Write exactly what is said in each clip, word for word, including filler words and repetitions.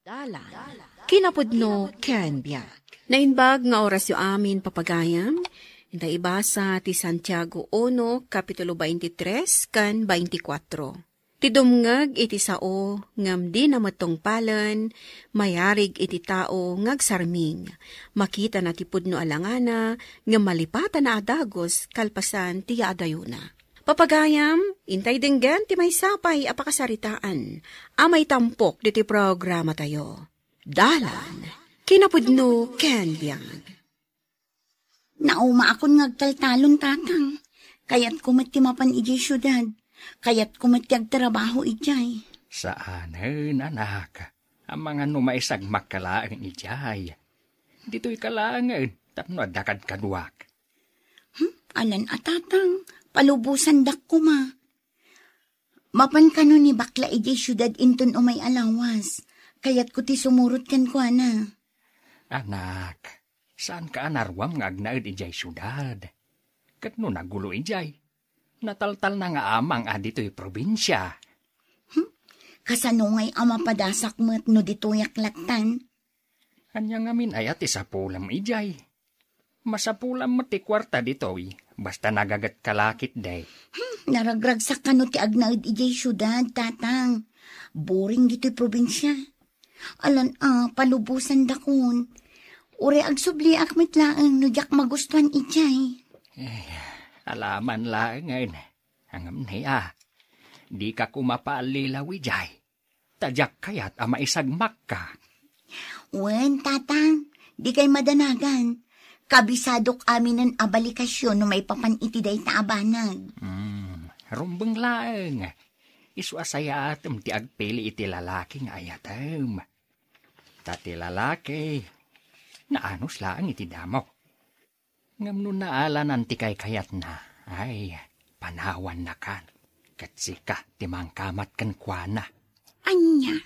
Dalan, kinapudno ken biag. Naimbag nga orasyo amin, papagayam. Inta ibasa ti Santiago uno, kapitulo twenty-tres ken twenty-four. Ti dumngeg iti sao ngem dina met tungpalen, mayarig iti tao nga agsarming. Makitana ti pudno a langana ngem malipatana a dagus kalpasan ti yaadayona. Papagayam, intay denggen ti maysa pay a pakasaritaan a maitampok ditoy programatayo. Dalan, kinapudno ken biag. Naumaakon nga agtaltalon, tatang. Kayatko met ti mapan idiay siudad. Kayatko met ti agtrabaho idiay. Saanen, anak. Amangan no maisagmakka laeng idiay. Ditoyka laengen tapno adda kadkaduak. Hmm, alan a, tatang, palubosandak koma. Mapan kano ni bakla idiay siudad inton umay a lawas. Kayatko ti sumurot kenkuana. Anak, saanka a naruam nga agnaed idiay siudad. Ket no nagulo idiay, nataltalna nga amang a ditoy probinsia. Hmm? Kasano ngay a mapadasak met no ditoyak lattan? Ania ngamin aya ti sapulem idiay? Masapulem met ti kuarta ditoy, basta nagagetka la ketdi. Hmm, naragragsak kano ti agnaed idiay siudad, tatang. Boring ditoy probinsia. Alan a, palubosandakon. Uray agsubliak met laeng no diak magustuan idiay. Eh, alaman laengen. Ngem ni a, dika koma paallilaw idiay. Ta diak kayat a maisagmakka. Wen, tatang, dikay madanagan. Kabisadok aminen a balikasyo no maipapan iti dayta a banag. Hmm, rumbeng laeng. Isu a sayaatem ti agpili iti lalaki nga ayatem. Ta ti lalaki, naanus laeng iti damo. Ngem no naalanan ti kaykayatna, ay, panawannakan, ket sika ti mangkamat kenkuana. Ania?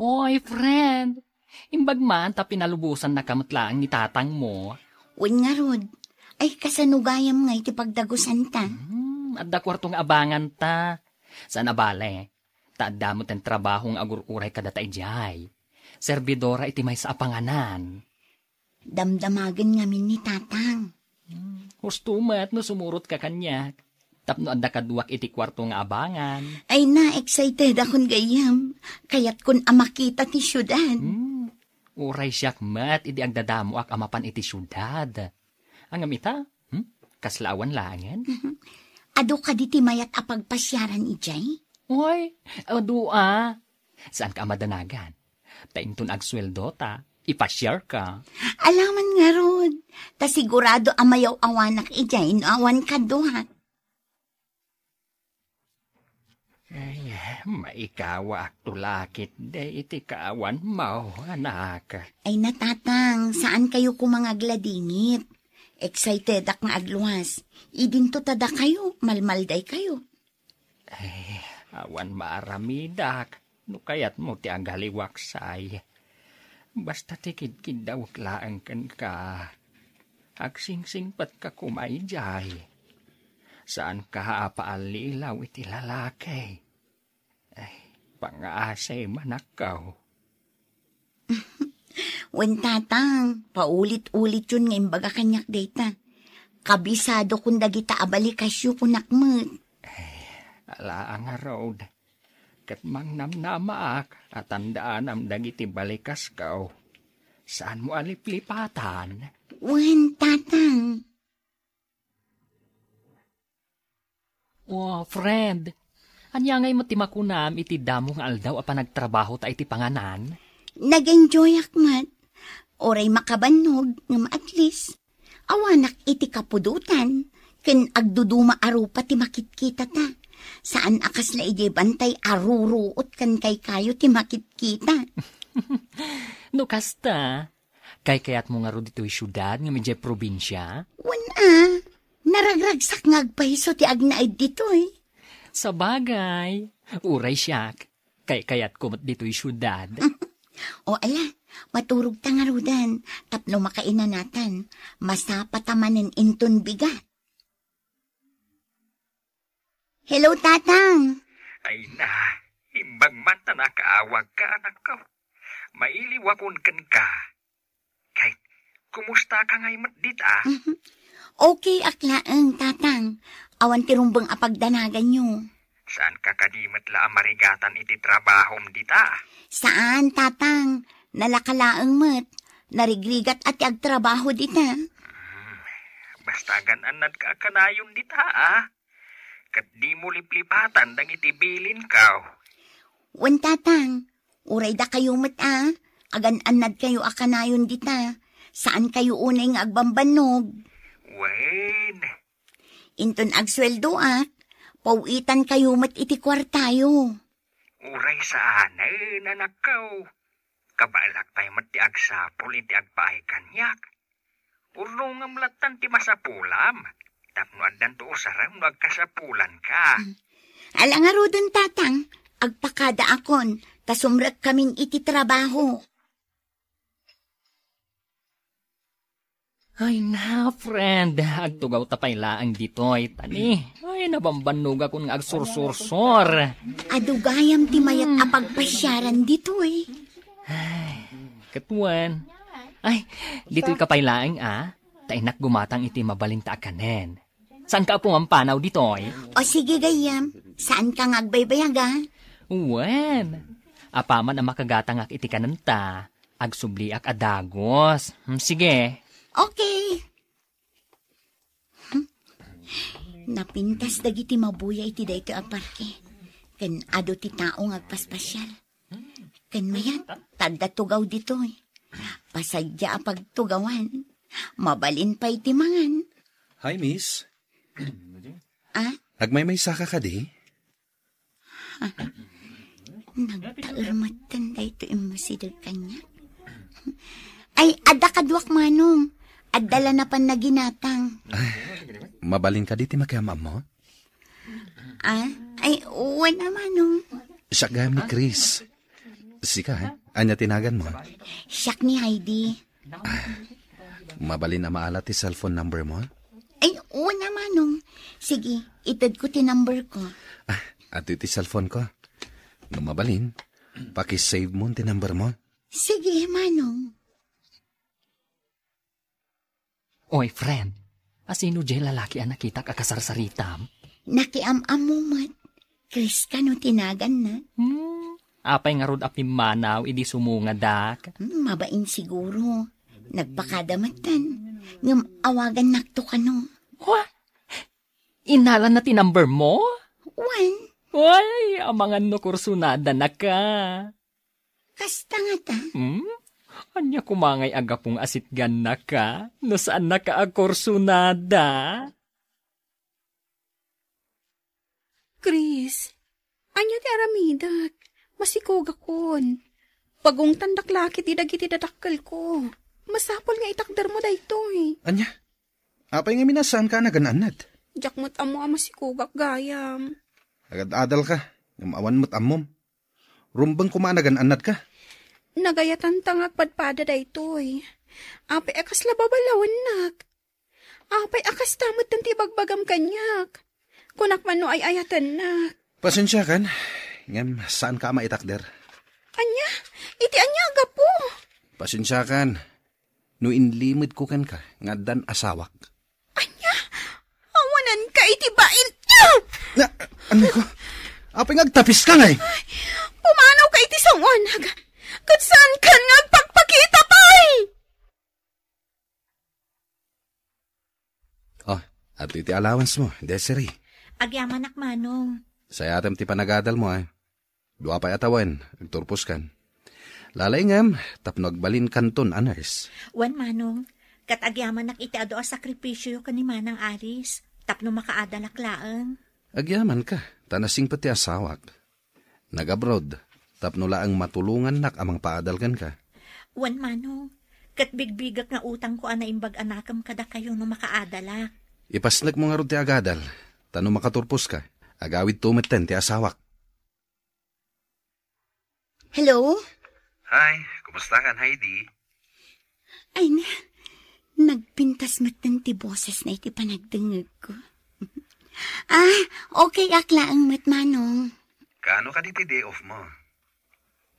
Oy, friend! Imbag man ta pinalubosannaka met laeng ni tatangmo. Wen ngarud, ay kasano gayam nga iti pagdagusanta? Hmm, adda kuarto nga abanganta. Saan a bale, ta adda met ti trabaho nga agur-uray kadata idiay. Serbidora iti maysa a panganan. Damdamagen ngamin ni tatang. Hmm, husto met no sumurotka kaniak. Tapno adda kaduak iti kuarto nga abangan. Ay na, excited akon gayyem. Kayatkon a makita ti siudad. Hmm, uray siak met idi agdadamoak a mapan iti siudad. Ngem ita, hmm? Kasla awan laengen? Mhm. Adu kadi ti mayat a pagpasiaran idiay? Oy, adu a. Saanka a madanagan? Ta inton agsueldota, ipasiarka. Alaman ngarud, ta sigurado a mayaw-awanak idiay no awan kaduak. Ay, maikawaak to lakit, de iti kaawanmo, anak. Ay na, tatang, saankayo koma nga agladingit. Excitedak nga agluas. Idinto ta dakayo, malmaldaykayo. Ay, awan maaramidak no kayatmo ti agaliwaksay. Basta ti kidkiddawek laeng kenka. Agsingsingpetka koma idiay. Saanka a paallilaw iti lalaki. Ay, pangaasi manakkaw. Wen, tatang, paulit-ulityon nga imbaga kaniak dayta. Kabisadokon dagita a balikasyo, kunak met. Ay, ala a ngarud. Ket mangnamnamaak a tandaanam dagiti balikasko. Saanmo a liplipatan? Wen, tatang. Oh, friend, ania ngay met ti makunam iti damo nga aldaw a panagtrabahota iti panganan? Nag-enjoyak met. Uray makabannog, ngem at least, awanak iti kapudotan, ken agduduma a rupa ti makitkitata. Saan a kasla idiay bantay a ruruot ken kaykayo ti makitkita. No kasta, kaykayatmo ngarud ditoy siudad ngem idiay probinsia? Wen a, naragragsak nga agpayso ti agnaed ditoy. Sabagay, uray siak, kaykayatko met ditoy siudad. O ala, maturogta ngaruden, tapno makainanatan, masapata manen inton bigat. Hello, Tatang. Ay na, imbag ta nakaawagka, anakko. Mailiwakon kenka. Kay, kumusta ka ngay met dita? Mhm. Okay ak laeng, Tatang. Awan ti rumbeng a pagdanaganyo. Saan ka kadi met la a marigatan iti trabahom dita? Saan, Tatang. Nalaka laeng met. Narigrigat a ti agtrabaho dita. Hmm. Basta agan-annad ka a kanayon dita, a? Ket dimo liplipatan dagiti bilinko. Wen, Tatang, uray dakayo met a, agan-annad kayo a kanayon dita. Saan kayo unay nga agbambannog. Wen. Inton agsueldoak, paw-itan kayo met iti kuartayo. Uray saanen, anakko. Kabaelak pay met ti agsapul iti agpaay kaniak. Urrongem lattan ti masapulam, tapno addanto usarem no agkasapulanka. Hmm. Ala ngaruden, Tatang, agpakadaakon, ta sumrekkamin iti trabaho. Ay na, friend, agtugawta pay laeng ditoy, tani. Ay, nabambannogakon nga agsursursor. Adu gayam ti mayat a pagpasiaran ditoy. Ay, ket wen. Ay, ditoy ka pay laeng, a? Ta innak gumatang iti mabalinta a kanen. Saanka a pumampanaw ditoy? O sige, gayyem. Saanka nga agbaybayag, a? Wen. Apaman a makagatangak iti kanenta, agsubliak a dagus. Hmm, sige. Okay. Hmm. Napintas dagiti mabuya iti daytoy a parke. Ken adu ti tao nga agpaspasial. Ken mayat, ta adda tugaw ditoy. Pasadia a pagtugawan. Mabalin pay ti mangan. Hi, miss. Ah? Agmaymaysaka kadi? Nagtaer metten daytoy immasideg kaniak. Ay, adda kaduak, Manong. Adda la napan naginatang. Ay, mabalin kadi ti makiam-ammo? Ah? Ay, wen a, Manong. Siak gayam ni Chris. Sika, eh? Ania ti naganmo? Siak ni Heidi. Ah, mabalin a maala ti cellphone number mo? Ay, wen a, Manong. Sige, itedko ti number ko. Ah, adtoy ti cellphone ko. No mabalin, pakisave mo ti number mo. Sige, Manong. Oy, friend, asino diay lalaki a nakitak a kasarsaritam? Nakiam-ammo met. Chris kano ti naganna? Hmm, apay ngarud a pimmanaw idi sumungadak? Hmm, mabain siguro. Nagpakada metten. Ngem awagannakto kano. Wa? Innalanna ti number mo? Wen. Way, amangan no kursonadanaka. Kasta ngata? Hmm? Ania koma ngay a gapu nga asitgannaka no saannaka a kursunada? Chris, ania ti aramidek? Masikogakon. Pagungtandak la ketdi dagiti dadakkelko. Masapul nga itakdermo daytoy. Ania? Apay ngamin a saanka a nagan-annad? Diak met ammo a masikogak gayam. Agad-adalka, ngem awan met ammom. Rumbeng koma a nagan-annadka. Nagayatanta nga agpadpada daytoy. Apay a kasla babalawennak? Apay a kasta metten ti ibagbagam kaniak? Kunak man no ay-ayatennak. Pasensiakan, ngem saanka a maitakder. Ania? Iti ania a gapu? Pasensiakan, no inlimedko kenka nga addan asawak. Ania? Awanenka iti bain. Na, ano ko? Apay nga agtapiska ngay? Pumanawka iti sangoanak. Ket saankan nga agpakpakita pay. Oh, adtoy ti allowance mo, Desiree. Agyamanak, Manong. Sayatem ti panagadal mo, eh. Dua pay a tawen, agturposkan. Lalaingem, tapno agbalinkanton a nurse. Wen, Manong, ket agyamanak iti adu a sakripisio ken ni Manang Alice, tapno makaadalak laeng. Agyamanka, ta nasingpet ti asawak. Nag-abroad, tapno laeng matulongannak a mangpaadal kenka. Wen, Manong, ket bigbigek nga utangko a naimbag a nakem kadakayo no makaadalak. Ipasnekmo ngarud ti agadal, ta no makaturposka, agawidto metten ti asawak. Hello? Hi, kumusta kan, Heidi? Ay na, nagpintas metten ti bosesna iti panagdengngegko. Ah, okay ak laeng met, Manong. Kaano kadi ti day off mo?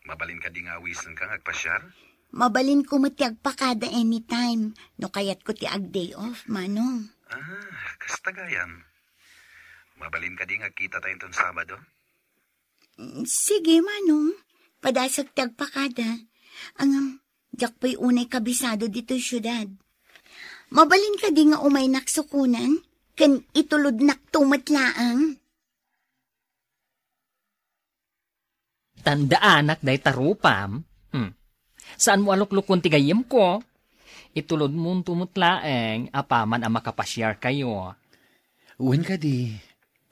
Mabalin kadi nga awisenka nga agpasiar? Mabalinko met ti agpakada anytime, no kayatko ti ag-day off, Manong. Ah, kasta gayam. Mabalin kadi nga agkitata inton Sabado? Mm, sige, Manong. Padasek ti agpakada. Ngem, diak pay unay kabisado ditoy siudad. Mabalin kadi nga umaynak sukonan? Ken itulodnakto met laeng? Tandaanak dayta rupam. Hmm. Saanmo a luklukon ti gayyemko. Itulodmonto met laeng apaman a makapasiarkayo. Wen kadi,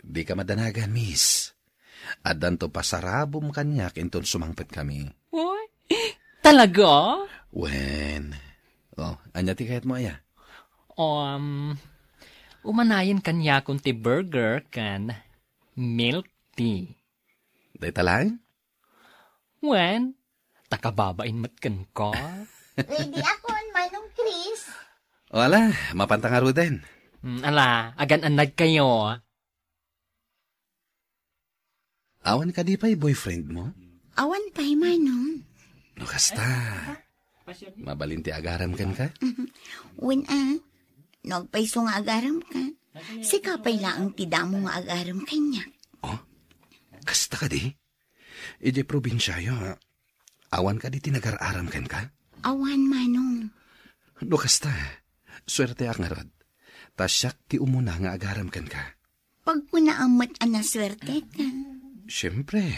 dika madanagan, miss. Addanto pasarabom kaniak inton sumangpetkami. Uy, talaga? Wen. Oh, ania ti kayatmo aya? Um, umanayen kaniakon ti burger ken milk tea. Dayta laeng? Wen, ta kababain met kenka. Ready akon, Manong Chris. O ala, mapanta ngaruden. Hmm, ala, agan-annadkayo. Awan kadi pay boyfriendmo? Awan pay, Manong. No kasta, mabalin ti agaram kenka? Wen a, no agpayso nga agaramka, sika pay laeng ti damo nga agaram kaniak. Oh? Kasta kadi? Idiay probinsiayo, awan kadi ti nagar-aram kenka? Awan, Manong. No kasta, suerteak ngarud. Ta siak ti umuna nga agaram kenka. Pagkunaam met a nasuerteka. Siempre.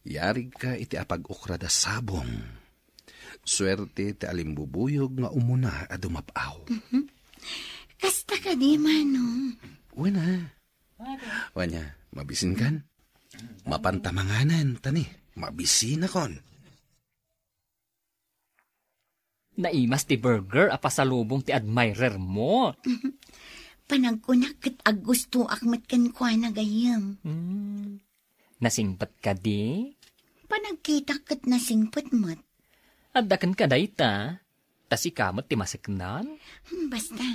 Yarigka iti apag-ukrad a sabong. Suerte ti alimbubuyog nga umuna a dumap-aw. Mhm. Kasta kadi, Manong? Wen a. Wen a, mabisinkan? Mapanta manganen, ta ni, mabisinakon. Naimas ti burger a pasalubong ti admirermo. Panagkunak ket aggustoak met kenkuana gayyem. Hmm. Nasingpet kadi? Panagkitak ket nasingpet met. Adda kenka dayta, ta sika met ti maseknan? Hmm, basta,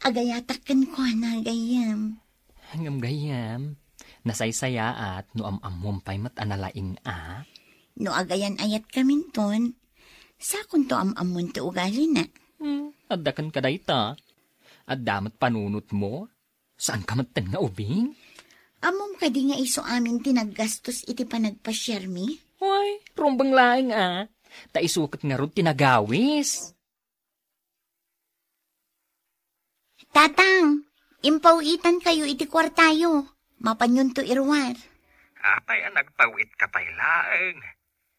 agayatak kenkuana gayyem. Ngem gayyem, nasaysayaat no am-ammom pay met a nalaing a. No agayan-ayatkaminton, sakonto am-ammon ti ugalina. Hmm, adda kenka dayta. Adda met panunotmo. Saanka metten nga ubing? Ammom kadi nga isu amin ti naggastos iti panagpasiarmi? Uy, rumbeng laeng a. Ta isu ket ngarud ti nagawis. Tatang, impaw-itankayo iti kuartayo. Mapanyonto iruar. Apay a nagpaw-itka pay laeng?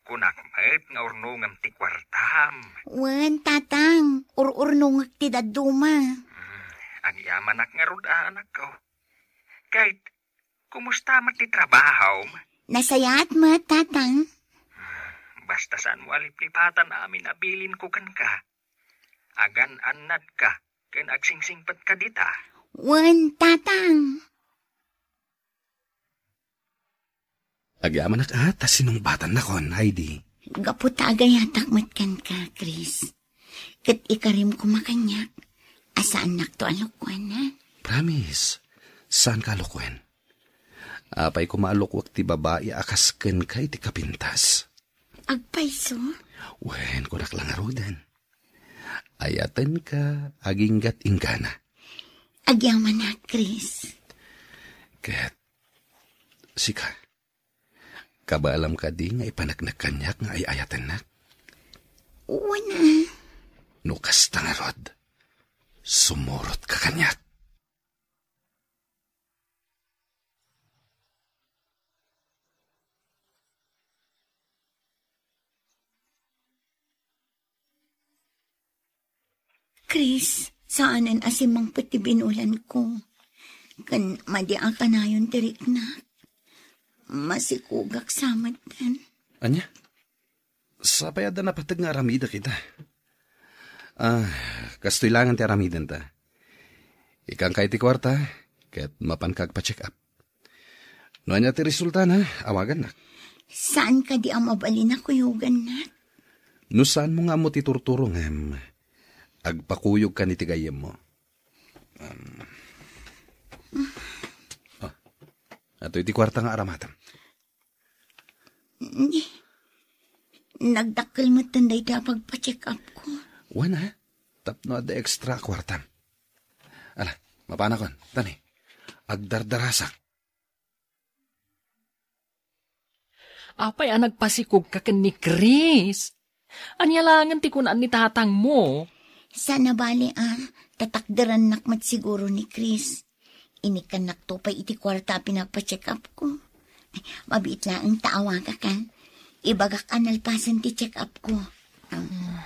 Kunak met nga urnongem ti kuartam. Wen, Tatang, ur-urnongek ti dadduma. Hmm, agyamanak ngarud a, anakko. Ket, kumusta met ti trabahom? Nasayaat met, Tatang. Hmm, basta saanmo a liplipatan amin a bilinko kenka. Agan-annadka ken agsingsingpetka dita. Wen, Tatang. Agyamanak a, ta sinungbatannakon, Heidi. Gapu ta agayatak met kenka, Chris. Ket ikarim koma kaniak a saannakto a lokuanan. Promise, saanka a lokuen. Apay koma a lokuek ti babai a kas kenka iti kapintas? Agpayso? Wen, kunak la ngaruden. Ayatenka aginggat inggana. Agyamanak, Chris. Ket, sika, kabaelam kadi nga ipaneknek kaniak nga ay-ayatennak? Wen a. No kasta ngarud, sumurotka kaniak. Chris, saanen a simmangpet ti binulanko. Ken madi a kanayon ti riknak. Masikogak sa metten. Ania? Sapay adda napateg nga aramidek ita. Ah, kastoy laengen ti aramidenta. Ikanka iti kuarta, ket mapanka agpa-check up. No ania ti resultana, awagannak. Saan kadi a mabalin a kuyogannak? No saanmo nga ammo ti turturo ngem, agpakuyogkan iti gayyemmo. Um, oh, ato iti kuarta nga aramatem. Ni, Nagdakkel metten daytoy a pagpa-check-up ko. Wen, ha? Tapno adda extra a kuartam. Ala, mapanakon, tani. Agdardarasak. Apay a nagpasikogka ken ni Chris? Ania laengen ti kunaan ni tatangmo? Saan a bali a tatakderannak met siguro ni Chris. Inikkannakto pay iti kuarta a pinagpa-check-up ko. Ay, mabiit laeng ta awagakan. Ibagak a nalpasen ti check-up ko. Ah.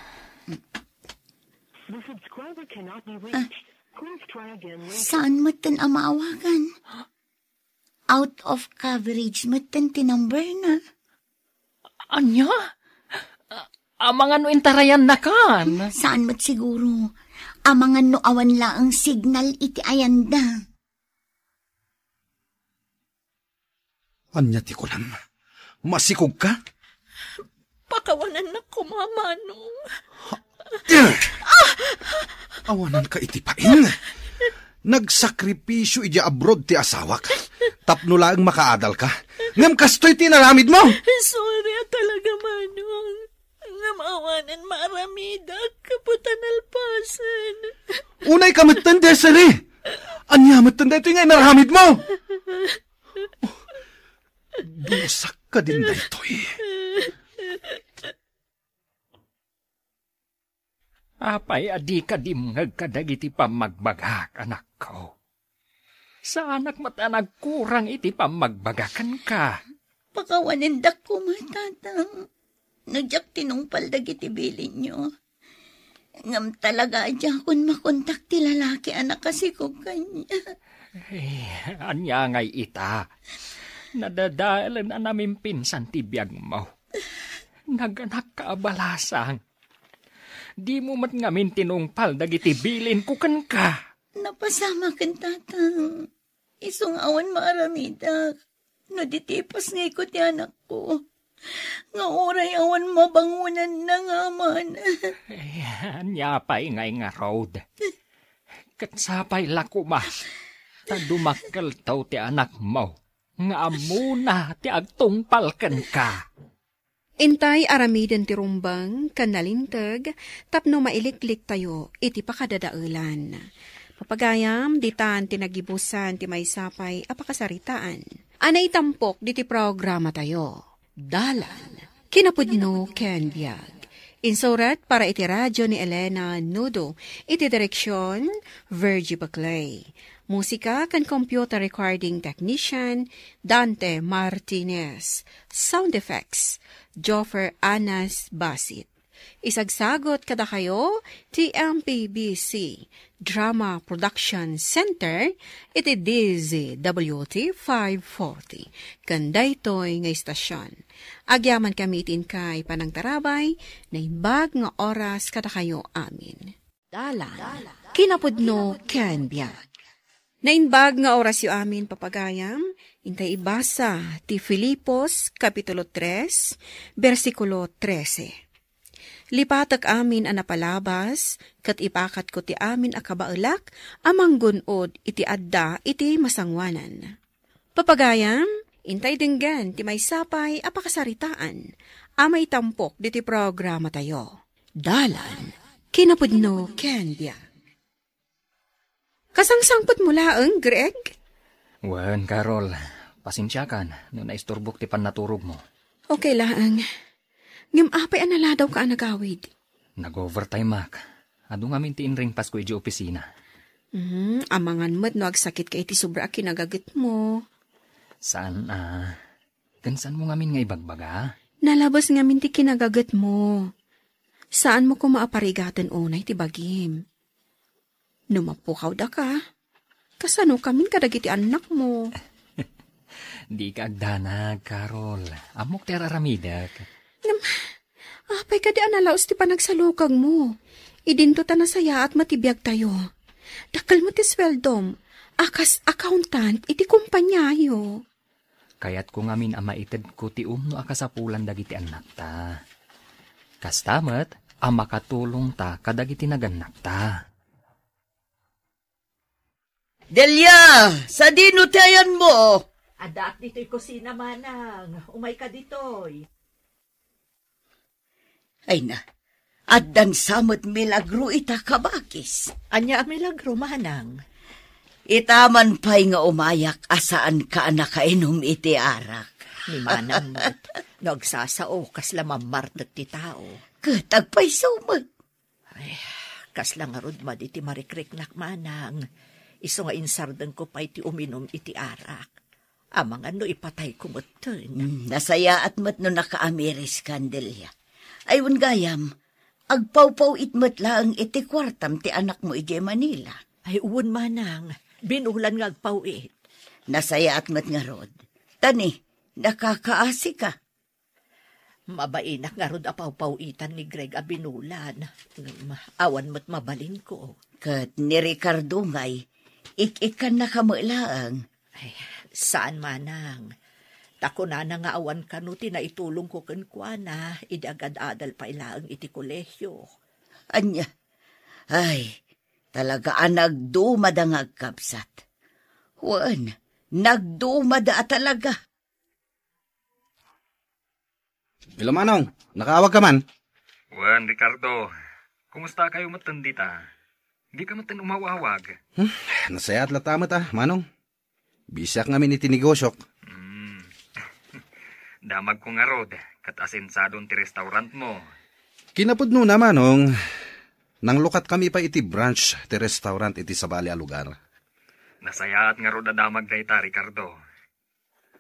The subscriber cannot be reached. Please try again later. Saan metten a maawagan? Out of coverage metten ti number na. Ania? A-, amangan no intarayannakan? Saan met siguro. Amangan no awan laeng signal iti ayanda. Ania ti kunam? Masikogka? Pakawanannak koma, Manong. Awananka iti pain. Nagsakripisio idiay abroad ti asawak. Tapno laeng makaadalka. Ngem kastoy ti inaramidmo. Sorry a talaga, Manong. Ngem awanen maaramidak, gapu ta nalpasen. Unay ka metten, Desiree. Ania metten daytoy nga inaramidmo? Dusak kadin daytoy. Apay a dika dimngeg kadagiti pammagbagak, anakko? Saanak met a nagkurang iti pammagbagak kenka. Pakawanendak koma, Tatang, no diak tinungpal dagiti bilinyo. Ngem talaga a diakon makontak ti lalaki a nakasikog kaniak. Eh, ania ngay ita? Nadadaelen a namimpinsan ti biagmo. Naganakka a balasang. Dimo met ngamin tinungpal dagiti bilinko kenka. Napasamaken, Tatang. Isu nga awan maaramidak. No di ti ipasngiko ti anakko, nga uray awan mabangonanna nga aman. Eh, ania pay ngay ngarud? Ket sapay la koma ta dumakkelto ti anakmo nga ammona ti agtungpal kenka. Intay aramiden ti rumbeng ken nalinteg tapno mailikliktayo iti pakadadaelan. Papagayam, ditan ti nagibusan ti maysa pay a pakasaritaan a naitampok diti programatayo, Dalan, Kinapudno ken Biag. Insurat para iti radio ni Elena Nudo, iti direksion, Virgie Baclay. Musika ken computer recording technician, Dante Martinez. Sound effects, Joffer Anas Basit. Isagsagot kadakayo ti M P B C Drama Production Center iti D Z W T five forty ken daytoy nga istasyon. Agyamankami iti inkay panangtarabay, naimbag nga oras kadakayo amin. Dalan, Kinapudno ken Biag. Naimbag nga orasyo amin, papagayam, intay ibasa ti Filipos, Kapitulo tres, bersikulo trese. Lipatek amin a napalabas, ket ipakatko ti amin a kabaelak a manggun-od iti adda iti masangoanan. Papagayam, intay denggen ti maysa pay a pakasaritaan a maitampok diti programatayo. Dalan, Kinapudno ken Biag. Kasangsangpetmo laeng, Greg? Wen, Carol, pasensiakan no naisturbok ti pannaturogmo. Okay laeng. Ngem apay a naladawka a nagawid? Nag-overtimeak. Adu ngamin ti inringpasko idiay opisina. Hmm, amangan met no agsakitka iti sobra a kinagagetmo. Saan a. Ken saanmo ngamin nga ibagbaga? Nalabes ngamin ti kinagagetmo. Saanmo koma a parigaten unay ti bagim. No mapukawdaka, kasanokamin kadagiti annakmo? Dika agdanag, Carol. Ammok ti ar-aramidek. Ngem, apay kadi a nalaus ti panagsalukagmo? Idinto ta nasayaat met ti biagtayo. Dakkel met ti sueldom a kas accountant iti kompaniayo. Kayatko ngamin a maitedko ti umno a kasapulan dagiti annakta. Kasta met a makatulongta kadagiti nagannakta. Delia, sadino ti ayanmo? Addaak ditoy kusina, manang. Umayka ditoy. Ay na, addan sa met milagro ita, kabakis. Ania a milagro, manang? Ita man pay nga umayak a saanka a nakainom iti arak. Ni manang met, no agsasao, kasla mammartek ti tao. Ket agpayso met. Ay, kasla ngarud madi ti marikriknak, manang. Isu nga insardengko pay ti uminum iti arak. Amangan no ipatayko metten. Mm, nasayaat met no nakaamiris, Candelia. Ay, wen gayam, agpawpaw-it met laeng iti kuartam ti anakmo idiay Manila. Ay, wen, manang, binulan nga agpaw-it. Nasayaat met ngarud. Tani, nakakaasika. Mabainak ngarud a pawpaw-itan ni Greg a binulan. Ngem awan met mabalinko. Ket ni Ricardo ngay, ik-ikkannaka met laeng. Ay, saan, manang. Ta kunana nga awan kano ti naitulongko kenkuana idi agad-adal pay laeng iti kolehio. Ania? Ay, talaga a nagdumada nga agkabsat. Wen, nagdumada a talaga. Hello, Manong. Nakaawag ka man? Wen, Ricardo. Kumusta kayo metten dita? Di ka metten umaw-awag. Hmm, nasayaat latta met, ah, Manong. Bisiak ngamin iti negosyok. Hmm. Damagko ngarud, ket asensadon ti restaurant mo. Kinapudnona, Manong, nanglukat kami pay iti branch ti restaurant iti sabali a lugar. Nasayaat ngarud a damag dayta, Ricardo.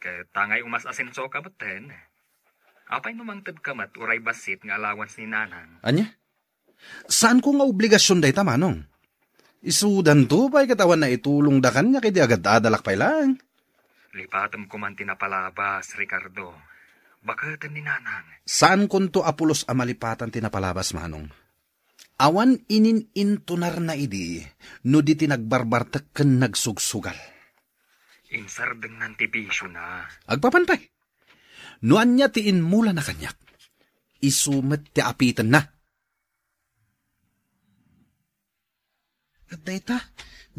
Ket tangay umas-asenso ka metten. Apay no mangted ka met uray bassit nga allowance ni Nanang? Ania? Saanko nga obligasion dayta, Manong. Isudanto pay ket awan naitulongda kaniak idi agad-adalak pay laeng. Lipatem koman ti napalabas, Ricardo. Baketen ni Nanang. Saankonto a pulos a malipatan ti napalabas, Manong. Awan inin-intunarna idi no di ti nagbarbartek ken nagsugsugal. Insardengnan ti bisiona. Agpapan pay. No ania ti inmulana kaniak, isu met ti apitenna. Ket dayta,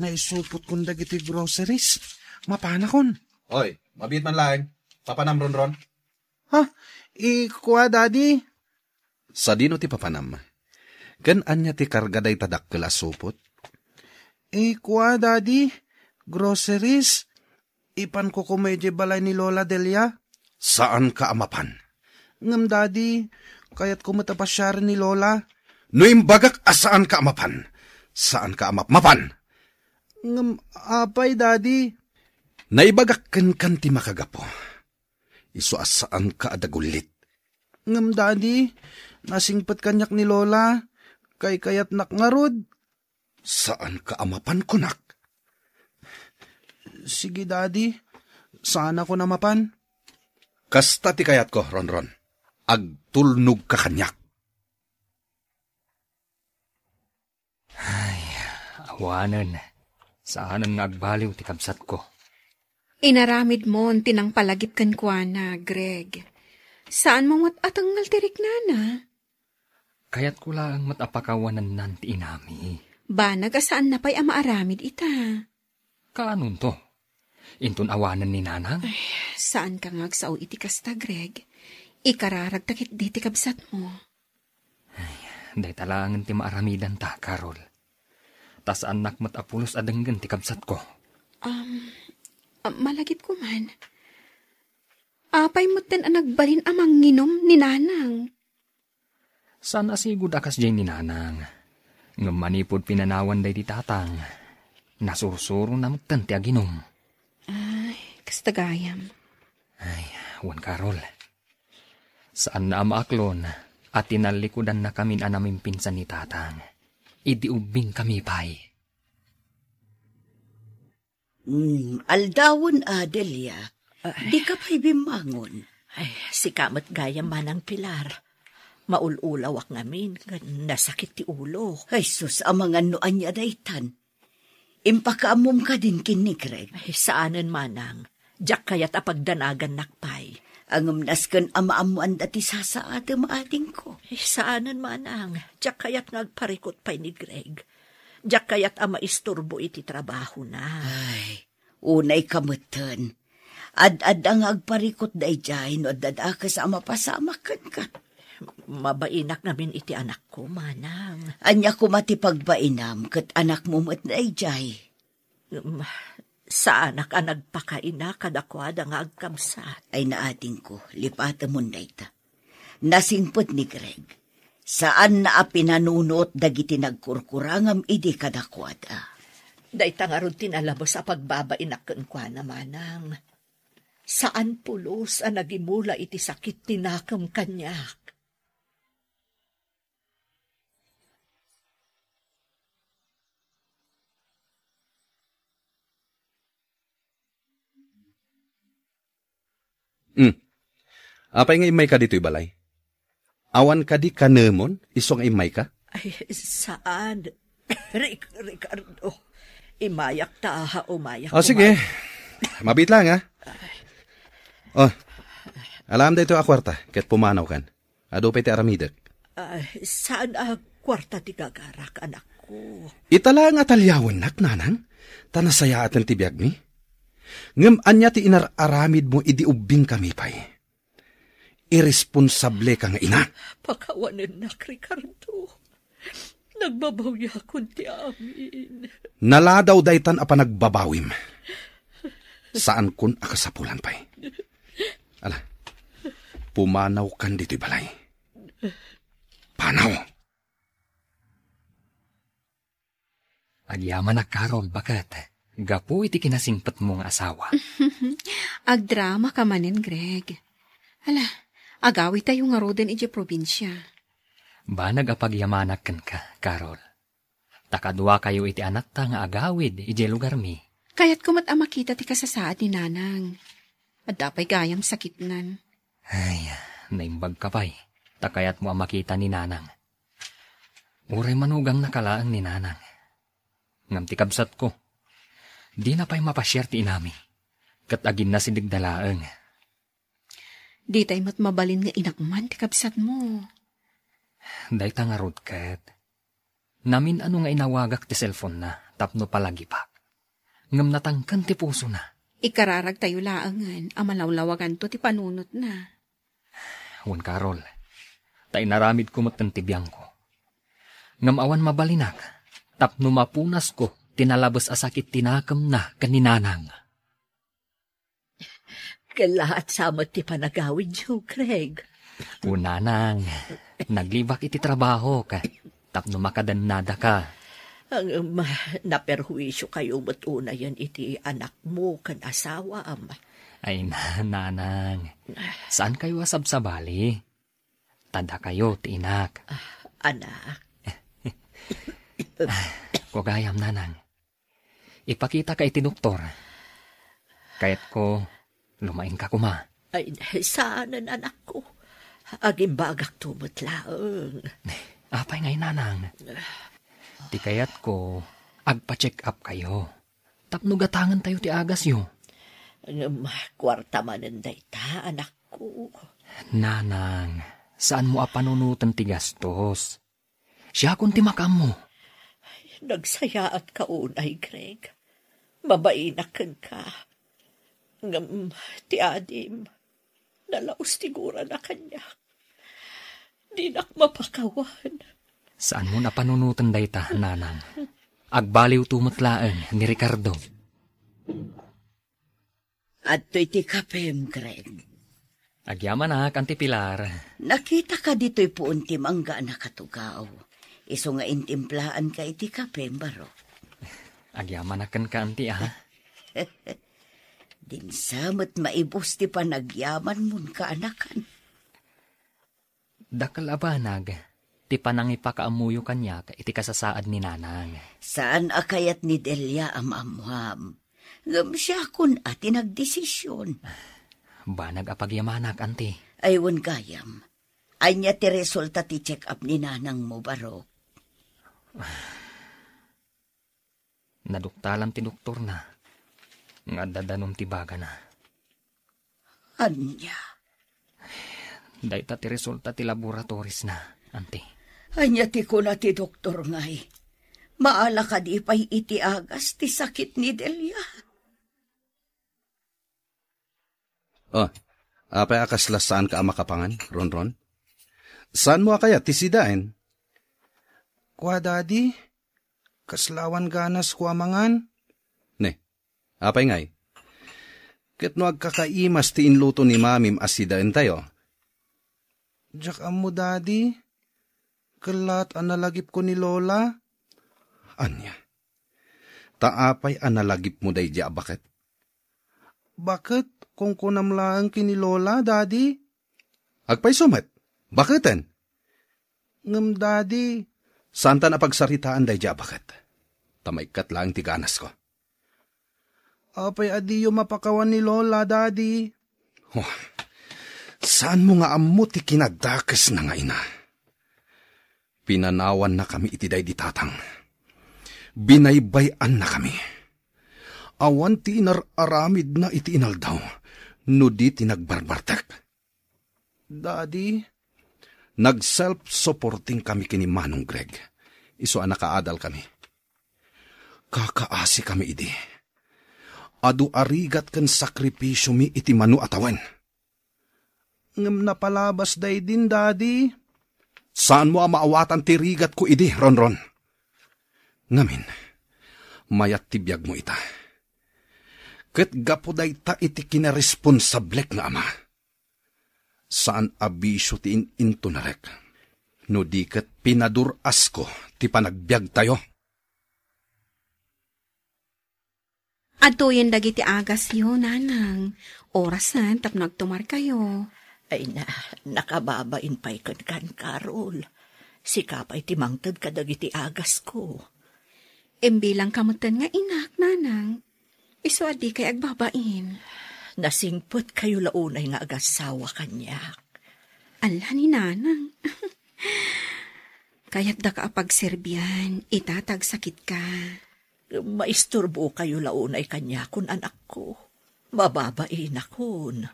naisupotkon dagiti groceries. Mapanakon. Oy, mabiit man laeng. Papanam, Ronron. Ha? Ikua, Daddy. Sadino ti papanam? Ken ania ti karga dayta dakkel a supot? Ikua, Daddy. Groceries. Ipanko koma idiay balay ni Lola Delia. Saanka a mapan. Ngem, Daddy, kayatko met a pasiaren ni Lola. No imbagak a saanka a mapan, saanka a map-, mapan. Ngem, apay, Daddy? Naibagak kenkan ti makagapu. Isu a saanka a dagullit. Ngem, Daddy, nasingpet kaniak ni Lola. Kaykayatnak ngarud. Saanka a mapan, kunak. Sige, Daddy. Saanakon a mapan. Kasta ti kayatko, Ronron. Agtulnogka kaniak. Ay, awanen. Saanen nga agbaliw ti kabsatko. Inaramidmon ti nangpalagip kenkuana, Greg. Saanmo met a tengngel ti riknana? Kayatko laeng met a pakawanennan ti inami. Banag a saanna pay a maaramid ita. Kaanonto? Inton awanen ni Nanang? Ay, saanka nga agsao iti kasta, Greg. Ikararagta ketdi ti kabsatmo. Ay, dayta laengen ti maaramidanta, Carol. Ta saannak met a pulos a denggen ti kabsatko. Um, ah, malagipko man. Apay metten a nagbalin a manginum ni Nanang? Saan a sigud a kasdiay ni Nanang. Ngem manipud pinanawan daydi tatang, nasursurona metten ti aginum. Ay, kasta gayam. Ay, wen, Carol. Saanna a maaklon a tinallikudannakamin a namimpinsan ni tatang. Idi ubbingkami pay. Mm, aldawen, Adelia. Ah. Dika pay bimmangon. Ay, sika met gayam, Manang Pilar. Maul-ulawak ngamin, ngem nasakit ti ulo. Ay, sus, amangan no ania daytan. Impakaammom kadin ken ni Greg? Ay, saanen, Manang. Diak kayat a pagdanagannak pay. Ngem nasken a maammoanda ti sasaadem, adingko. Ay, saanen, Manang. Diak kayat nga agparikut pay ni Greg. Diak kayat a maisturbo iti trabahona. Ay, unay ka metten. Ad-adda nga agparikut daydiay no adda dakes a mapasamak kenka. Mabainak ngamin iti anakko, manang. Ania koma ti pagbainam ket anakmo met daydiay? Em, saanak a nagpakaina kadakuada nga agkabsat. Ay, naadingko, lipatemon dayta. Nasingpet ni Greg. Saanna a pinanunot dagiti nagkurkurangam idi kadakuada. Dayta ngarud ti nalabes a pagbabainak kenkuana, manang. Saan pulos a nagimula iti sakit ti nakem kaniak. Hmm. Apay nga immayka ditoy balay? Awan kadi kanemon isu nga immayka? Ay, saan. Ric-, Ricardo, imayak ta, umayak. Ah, sige. Mabiit lang, ha? Oh, alaam daytoy a kuarta, ket pumanawkan. Adu pay ti aramidek. Ah, saan a kuarta ti gagarak, anakko? Ita la nga talyawennak, nanang, ta nasayaaten ti biagmi. Ngem ania ti inar-aramidmo idi ubbingkami pay? Irresponsableka nga ina. Pakawanennak, Ricardo. Nagbabawiakon ti amin. Naladaw daytan a panagbabawim. Saankon a kasapulan pay. Ala, pumanawkan ditoy balay. Panaw! Agyamanak, Carol, baket gapu iti kinasingpetmo nga asawa. Agdramaka manen, Greg. Ala, agawidtayo ngaruden idiay probinsia. Banag a pagyamanak kenka, Carol. Ta kaduakayo iti anakta nga agawid idiay lugarmi. Kayatko met a makita ti kasasaad ni Nanang. Adda pay gayam sakitnan. Ay, naimbagka pay. Ta kayatmo a makita ni Nanang. Uray manugangnaka laeng ni Nanang. Ngem ti kabsatko, dina pay mapasiar ti inami, ket aginnasidegda laeng. Ditay met mabalin nga inak man ti kabsatmo. Dayta ngarud ket, namin-ano nga inawagak ti cellphone-na tapno palagipak. Ngem natangken ti pusona. Ikararagtayo laengen a malawlawaganto ti panunotna. Wen, Carol, ta inaramidko met ti biangko. Ngem awan mabalinak tapno mapunasko ti nalabes a sakit ti nakemna ken ni Nanang. Kellaat sa met ti panagawidyo, Craig. O, Nanang, naglibak iti trabahok tapno makadannadaka. Ngem, naperhuisiokayo met unayen iti anakmo ken asawam. Ay, na-, Nanang, saankayo a sabsabali. Ta dakayo ti inak. Ah, anak. Kugayam, Nanang. Ipakitaka iti doktor. Kayatko, lumaingka koma. Ay, saanen, anakko. Agimbagakto met laeng. Apay ngay, Nanang? Ti kayatko, agpa-check up kayo. Tapno gatangentayo ti agasyo. Ngem, kuarta manen dayta, anakko. Nanang, saanmo a panunoten ti gastos. Siakon ti makaammo. Ay, nagsayaatka unay, Greg. Mabainak kenka. Ngem ti adim, nalaus ti gurana kaniak. Dinak mapakawan. Saanmo a panunoten dayta, Nanang. Agbaliwto met laeng ni Ricardo. Adtoy ti kapem, Greg. Agyamanak, Auntie Pilar. Nakitaka ditoy puon ti mangga a nakatugaw. Isu nga intimplaanka iti kapem, Barok. Agyamanak kenka, Auntie, a. Dinsa met maibus ti panagyamanmon, kaanakan. Dakkel a banag ti panangipakaammoyo kaniak iti kasasaad ni Nanang. Saan a kayat ni Delia a maammuam. Ngem siakon a ti nagdesisyon. Banag a pagyamanak, Auntie. Ay, wen gayam. Ania ti resulta ti check-up ni Nanangmo, Barok? Naduktalan ti doktorna nga adda danum ti bagana. Ania? Dayta ti resulta ti laboratories na, Auntie. Ania ti kuna ti doktor ngay? Maala kadi pay iti agas ti sakit ni Delia? Oh, apay a kasla saanka a makapangan, Ronron? Saanmo a kayat ti sidaen? Kua, Daddy, kasla awan ganasko a mangan. Ne, apay ngay? Ket no agkakaimas ti inluto ni Mamim a sidaentayo? Diak ammo, Daddy. Kellat a nalagipko ni Lola. Ania? Ta apay a nalagipmo daydi a baket? Baket, kunkunam laeng ken ni Lola, Daddy. Agpayso met, baketen? Ngem, Daddy. Saantan a pagsaritaan daydi a baket. Ta maikkat laeng ti ganasko. Apay a diyo mapakawan ni Lola, Daddy? Oh, saanmo nga ammo ti kinadakesna nga ina? Pinanawannakami iti daydi tatang. Binaybay-annakami. Awan ti inar-aramidna iti inaldaw no di ti nagbarbartek. Daddy? Nag-self-supporting kami ken ni Manong Greg. Isu a nakaadal kami. Kakaasi kami idi. Adu a rigat ken sakripisiomi iti mano a tawen. Ngem napalabas daydin, Daddy. Saanmo a maawatan ti rigatko idi, Ronron? Ngamin, mayat ti biagmo ita. Ket gapu dayta iti kinaresponsablek nga ama. Saan a bisio ti in-intunarek, no di ket pinadur-asko ti panagbiagtayo. Adtoyen dagiti agasyo, Nanang. Orasen tapno agtumarkayo. Ay na, nakababain pay kenkan, Carol. Sika pay ti mangted kadagiti agasko. Imbilangka metten nga inak, Nanang. Isu a dikay agbabain. Nasingpetkayo la unay nga agassawa kaniak. Ala ni Nanang. Kayatdaka a pagserbian, ita ta agsakitka. Maisturbokayo la unay kaniakon, anakko. Mababainakon.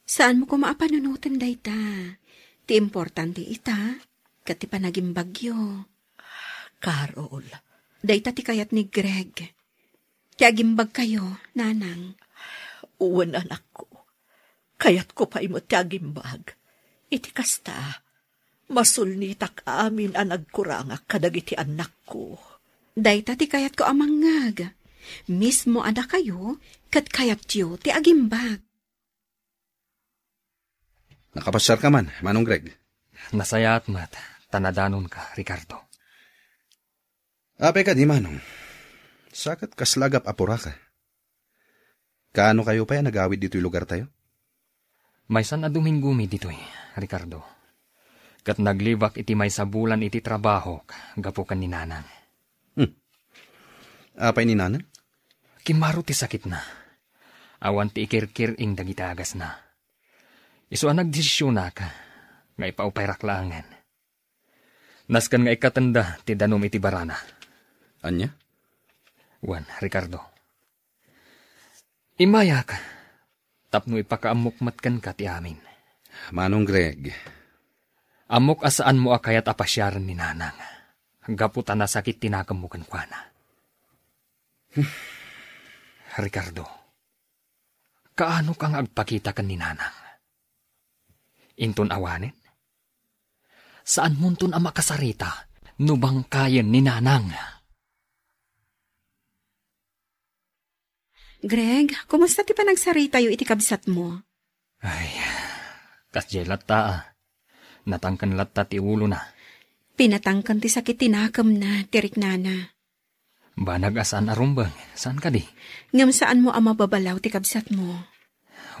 Saanmo koma a panunoten dayta. Ti importante ita, ket ti panagimbagyo. Carol. Dayta ti kayat ni Greg. Ti agimbagkayo, Nanang. Wen, anakko. Kayatko pay met ti agimbag. Iti kasta, masulnitak amin a nagkurangak kadagiti annakko. Dayta ti kayatko a mangngeg. Mismo a dakayo, ket kayatyo ti agimbag. Nakapasiarka man, Manong Greg? Nasayaat met, ta nadanonka, Ricardo. Apay kadi, Manong? Sa ket kasla gap-apuraka. Kaano kayo pay a nagawid ditoy lugartayo? Maysan a Domingomi ditoy, Ricardo. Ket naglibak iti maysa bulan iti trabahok gapu ken ni Nanang. Hmm. Apay ni Nanang? Kimmaro ti sakitna. Awan ti ikirkir-ing dagiti agasna. Isu a nagdesisionak nga ipaupayrak laengen. Nasken nga ikkatenda ti danum iti barana. Ania? Wen, Ricardo. Immayak tapno ipakaammok met kenka ti amin. Manong Greg. Ammok a saanmo a kayat a pasiaren ni Nanang gapu ta nasakit ti nakemmo kenkuana. Ricardo, kaanoka nga agpakita ken ni Nanang? Inton awanen? Saanmonton a makasarita no bangkayen ni Nanang? Greg, kumusta ti panagsaritayo iti kabsatmo? Ay, kasdiay latta, a. Natangken latta ti ulona. Pinatangken ti sakit ti nakemna, ti riknana. Banag a saan a rumbeng, saan kadi? Ngem saanmo a mababalaw ti kabsatmo?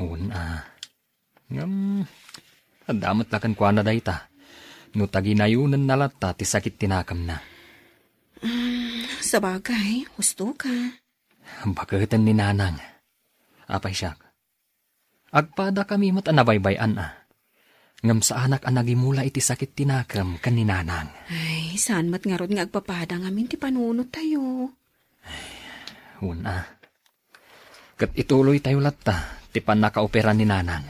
Wen a. Ngem, adda met la kenkuana dayta. No taginayonenna latta ti sakit ti nakemna. Mm, sabagay, husto ka. Baketen ni Nanang. Apay siak? Agpadakami met a nabaybay-an a. Ngem saanak a nagimula iti sakit ti nakem ken ni Nanang. Ay, saan met ngarud nga agpapada ngamin ti panunottayo. Wen a. Ket ituloytayo latta ti pannakaopera ni Nanang.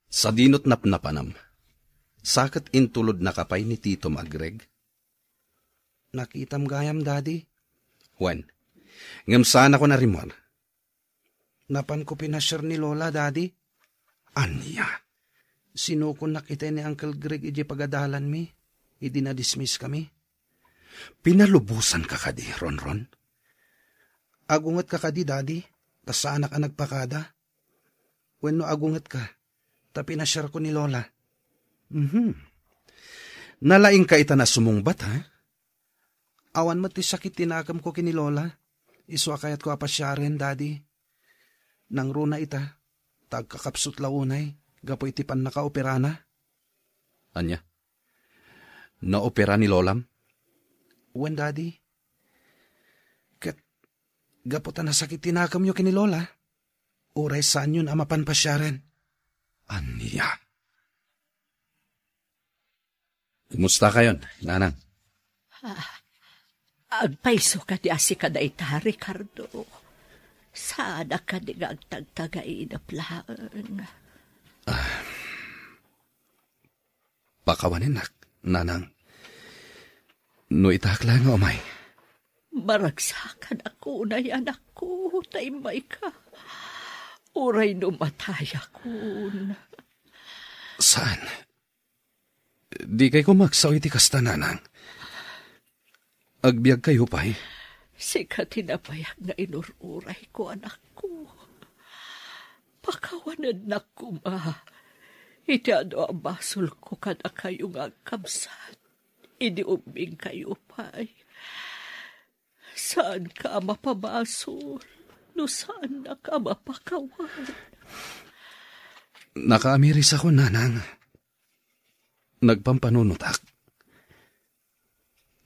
Sadinot napnapanam, sa ket intulodnaka pay ni Titom a Greg? Nakitam gayam, Daddy. Wen, ngem saanakon a rimmuar. Napanko pinasiar ni Lola, Daddy. Ania? Sinukonnak itay ni Uncle Greg idiay pagadalanmi, idi na-dismiss kami. Pinalubosanka kadi, Ronron? Agungetka kadi, Daddy, ta saanak a nagpakada? Wenno agungetka, ta pinasiarko ni Lola? Mhm. Nalaingka ita a sumungbat, ha? Awan met ti sakit ti nakemko ken ni Lola. Isu a kayatko a pasiaren, Daddy. Nangruna ita, ta agkakapsut la unay gapu iti pannakaoperana. Ania? Naopera ni Lolam? Wen, Daddy. Ket gapu ta nasakit ti nakemyo ken ni Lola, uray saanyon a mapan pasiaren. Ania? Kumusta kayon, Nanang? Ah, agpayso kadi a sika dayta, Ricardo? Saanak kadi nga agtagtagainep laeng? Pakawanennak, Nanang. No itaak laeng nga umay. Maragsakanak unay, anakko, ta immayka. Uray no matayakon. Saan? Dikay koma agsao iti kasta, Nanang. Agbiagkayo pay? Sika ti nabayag nga inur-urayko, anakko. Pakawanennak koma iti adu a basolko kadakayo nga agkabsat idi ummingkayo pay. Saanka a mapamasol no saannak a mapakawan. Nakaamirisakon, Nanang. Nagpampanunotak.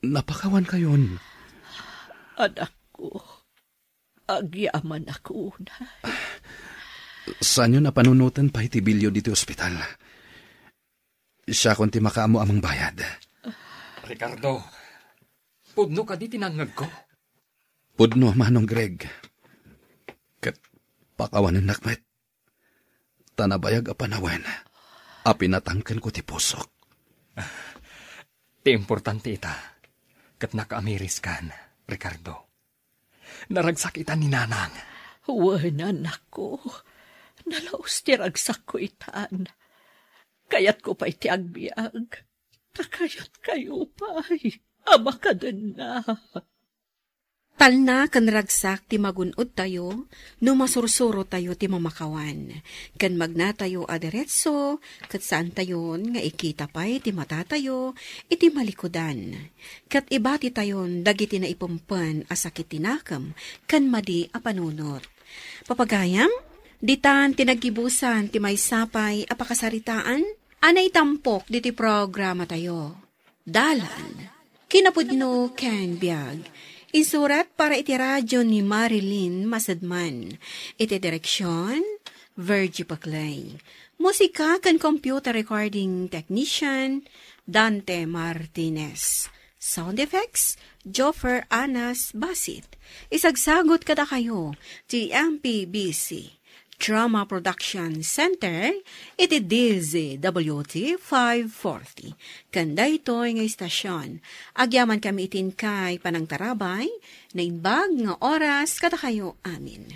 Napakawankayon. Anakko, agyamanak unay. Saanyo a panunoten pay ti bilyo ditoy ospital. Siakon ti makaammo a mangbayad. Ricardo, pudno kadi ti nangngegko? Pudno, Manong Greg. Ket pakawanennak met. Ta nabayag a panawen a pinatangkenko ti pusok. Ti importante ita, ket nakaamiriskan, Ricardo. Naragsak ita ni Nanang. Wen, anakko. Nalaus ti ragsakko itan. Kayatko pay ti agbiag. Ta kayatkayo pay a makadenna. Talna ken ragsak ti magun-odtayo no masursurotayo ti mamakawan, ken magnatayo a diretso, ket saantayon nga ikita pay ti matatayo iti malikudan. Ket ibatitayon dagiti naipempen a sakit ti nakem ken madi a panunot. Papagayam, ditan ti naggibusan ti maysa pay a pakasaritaan a naitampok diti programatayo. Dalan, kinapudno ken biag. Insurat para iti radio ni Marilyn Masadman. Iti direksyon, Virgie Paclay. Musika ken computer recording technician, Dante Martinez. Sound effects, Joffer Anas Basit. Isagsagut kadakayo ti M P B C Drama Production Center iti D Z W T five forty. Ken daytoy nga istasion, agyamankami iti inkay panangtarabay, naimbag nga oras kadakayo amin.